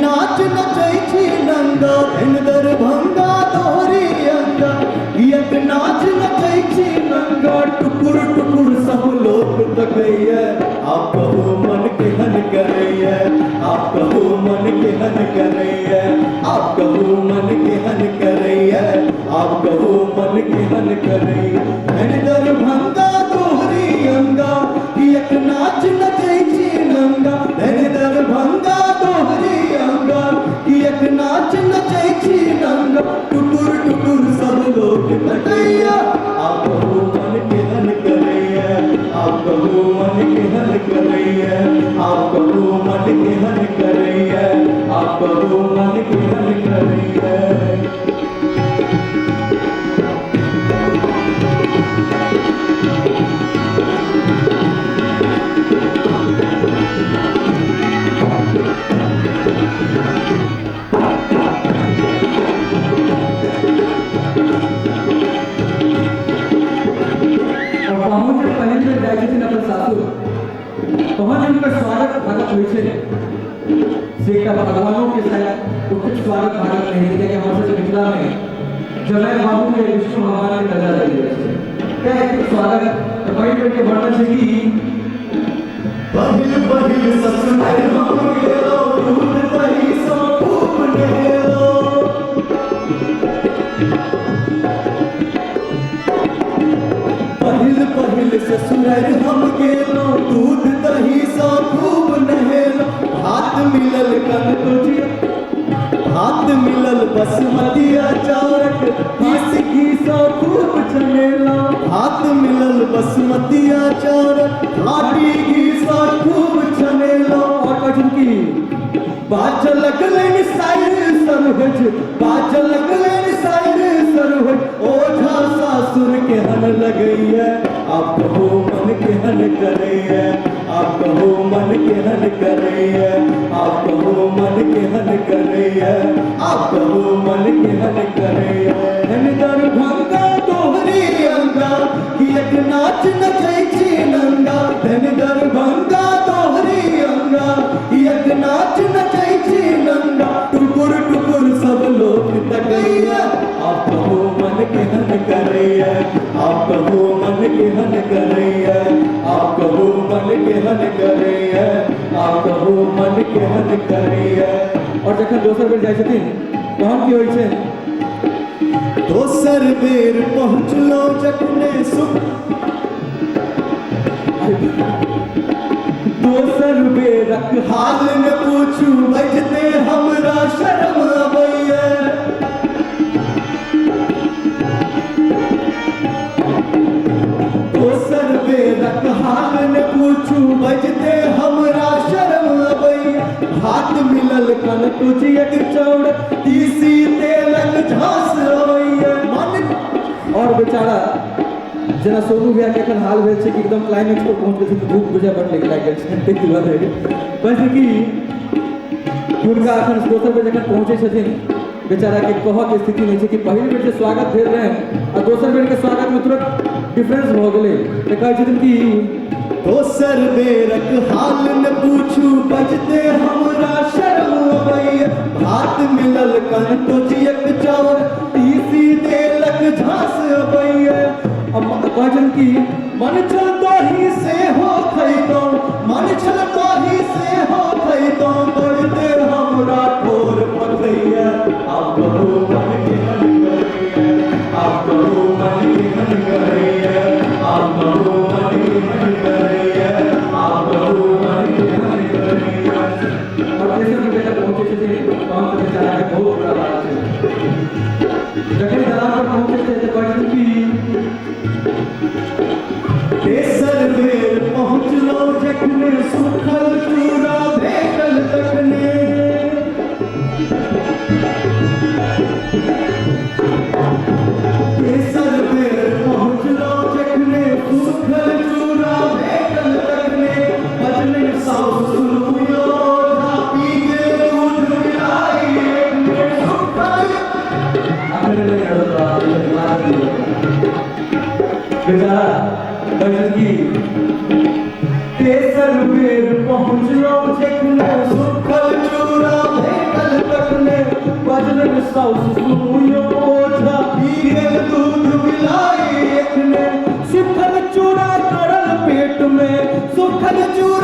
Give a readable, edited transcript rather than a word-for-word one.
नाच नचै छी नंगा, धन दरभंगा तोहरी अंगा, किएक नाच नचै छी नंगा, टुकुर टुकुर सब लोक तकैया, आप कहू मन केहन करैया, आप कहू मन केहन करैया, आप कहू मन केहन करैया, आप कहू मन केहन करैया, धन दरभंगा तोहरी अंगा, किएक नाच नचै छी नंगा, धन दरभंगा तोहरी अंगा, किएक नाच नचै छी नंगा, टुकुर टुकुर सब लोक तकैया, आप कहू मन केहन करैया, आप कहू मन केहन करैया, आप कहू मन केहन करैया, आप कहू मन केहन करैया। और पाहुन जब पहिल बेर जाइ छथिन अपन सासुर, तहन जे हुनकर स्वागत भागत होइ छै से एकटा भगवानों के शायद ओतेक स्वागत भागत नहि होइ छै, कियाकि हमर सबके मिथिला में जमाय बाबू के विष्णु भगवान के दर्जा देल जाइ छै, तें एतेक स्वागत। तऽ पहिल बेर के वर्णन छै कि पहिल पहिल ससुर हम गेलो, दूध दही सँ खूब नहेलो, पहिल पहिल ससुर हम गेलो, दूध दही सँ खूब नहेलो, भात मिलल कनकुजिया, भात मिलल बसमतिया चाउरक, पीस घी सँ खूब चनेलो, भात मिलल बसमतिया चाउरक, खाटी घी सँ खूब चनेलो। और कहै छथिन कि बाजऽ लगलनि साइर सरहोज, बाजऽ लगलनि साइर सरहोज, ओझा सासुर केहन लगैया, आप कहू मन केहन करैया, आप कहू मन केहन करैया, आप कहू मन केहन करैया, आप कहू मन केहन करैया, धन दरभंगा तोहरी अंगा, किएक नाच नचै छी नंगा, धन दरभंगा तोहरी अंगा, किएक नाच नचै छी नंगा, टुकुर टुकुर सब लोक तकैया, आप कहू मन केहन करैया, आप कहू मन केहन करैया, आप कहू मन केहन करैया, आप कहू मन केहन करैया। और जखन दोसर बेर जाइ छथिन तहन की होइ छै? दोसर बेर पहुँचलो जखने सुख, दोसर बेरक हाल न पूछू, बजते हमरा शर्म अबैया, दोसर बेरक हाल न पूछू, बजते हमरा शर्म अबैया, भात मिलल कनकुजियक चाउर, तीसी तेलक झांस अबैया, मन। और बेचारा जेना सोनू भैया के एखन हाल भेल छै कि एकदम क्लाइमेक्स पर पहुँच गेल छै, तऽ भूख बुझाय बड नीक लागि गेल छै, ताहि दुआरे कहै छै कि हुनका एखन दोसर बेर जखन पहुँचै छथिन बेचारा के कहऽ के स्थिति नहि छै कि पहिल बेर जे स्वागत भेल रहनि आ दोसर बेर के स्वागत में तुरंत डिफरेंस भऽ गेलै, तऽ कहै छथिन कि दोसर बेरक हाल न पूछू, बजते हमरा शर्म अबैया, भात मिलल कनकुजियक चाउर, तीसी तेलक झांस अबैया, कहै छथिन कि मन छल दही से हो खैतौं, मन छल दही से हो खैतौं, बढ़ते हमरा ठोर पकैया, आप कहू मन केहन करैया, आप कहू मन केहन करैया, आप कहू मन केहन करैया, आप कहू मन केहन करैया। और तेसर बेर जखन पहुँचै छथिन तहन तऽ बेचारा के बहुत बुरा हाल छै। जखन दलान पर पहुँचै छै तऽ कहै छथिन कि तेसर बेर पहुँचलो जखने, सुखल चूड़ा भेटल तखने, तेसर बेर पहुँचलो जखने, सुखल चूड़ा भेटल तखने, बजलनि साउस सुनू यो ओझा, पी गेल दूध मिलाई। साउस सुनू यौ ओझा। पी गेल दूध मिलाई एखने, सुखल चूड़ा करल पेट में, सुखल चूड़ा